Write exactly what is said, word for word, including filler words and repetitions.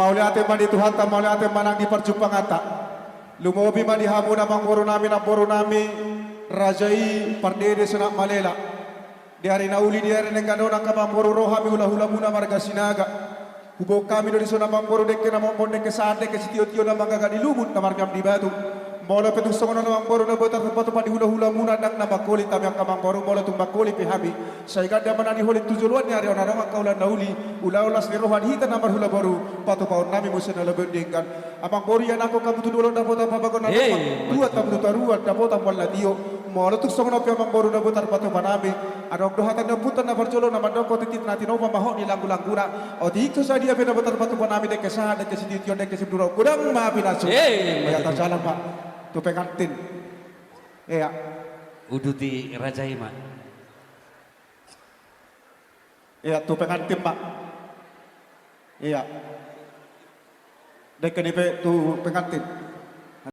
Mauliate ma di Tuhanta, mauliate ma nang di parjumpanganta. Lumobi ma di hamu na amangboru nami, namboru nami, raja i pardede Sonak Malela. Di ari na uli di ari na denggan on angka amangboru ro hami hulahulamuna marga Sinaga. Huboan hami do dison amangboru dengke na mombot, dengke sahat, dengke sitio-tio na manggaga di lumut na marmiam di batu. Molo pe tung songon on amangboru na boi tarpatupa di hulahulamuna ndang na mangholit hami angka amangboru, molo tung mangholit pe hami, sai ganda ma na niholit tu joloan ni ari on adong angka ulaon na uli, ulaon las ni roha di hita na marhula boru, patupaon nami muse na lobi on denggan. Amangboru, ianakhon hamu tu dolok dapotan habagon na, eh, dua tabu tu toruan dapotan mual na tio. Molo tung songon on pe amangboru na boi tarpatupa nami, adong do hata ni ompunta na parjolo na mandok, otik na tinopa ma hot ni langgu-langguna. Otik so sadia pe na boi tarpatupa nami, dengke sahat, dengke sitio-tio, dengke siduruon, godang ma pinasu. Eh, ia, betul. Tajalang ma tu pengantin. Ia. Uduti raja i ma. Ia, tu pengantin ma. Ia. Dengke ni pe tu pengantin.